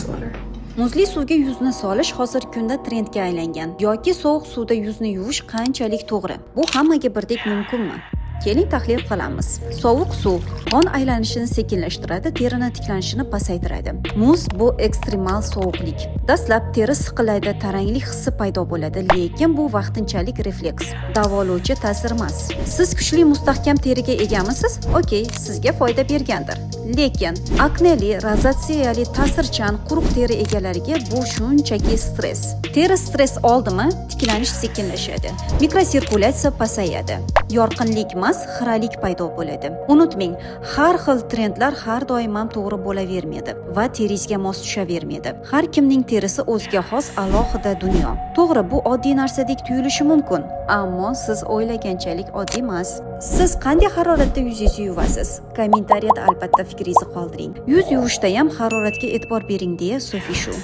Ice water. Muzli suvga yuzni solish hozirgi kunda trendga aylangan. Yoki sovuq suvda yuzni yuvish qanchalik to'g'ri? Bu hammaga birdek mumkinmi? Keling, tahlil qilamiz. Sovuq suv qon aylanishini sekinlashtiradi, terini tiklanishini pasaytiradi. Muz bu ekstremal sovuqlik. Dastlab teri siqiladi, taranglik hissi paydo bo'ladi, lekin bu vaqtinchalik refleks, davolovchi ta'sir emas. Siz kuchli, mustahkam teriga egamisiz? Okey, sizga foyda bergandir. Lekin akneli, rozatsiyali, ta'sirchan, quruq teri egalariga bu shunchaki stress. Teri stress oldimi, tiklanish sekinlashadi. Mikrosirkulyatsiya pasayadi. Yorqinlik emas, xiralik paydo bo'ladi. Unutmang, har xil trendlar har doim ham to'g'ri bo'lavermaydi va teringizga mos tushavermaydi. Har kimning terisi o'ziga xos, alohida dunyo. To'g'ri, bu oddiy narsadek tuyulishi mumkin, ammo siz o'ylaganchalik oddiy emas. Siz qanday haroratda yuzingizni yuvasiz? Kommentariyada albatta fikringizni qoldiring. Yuz yuvishda ham haroratga e'tibor bering, deya Sofi Shu.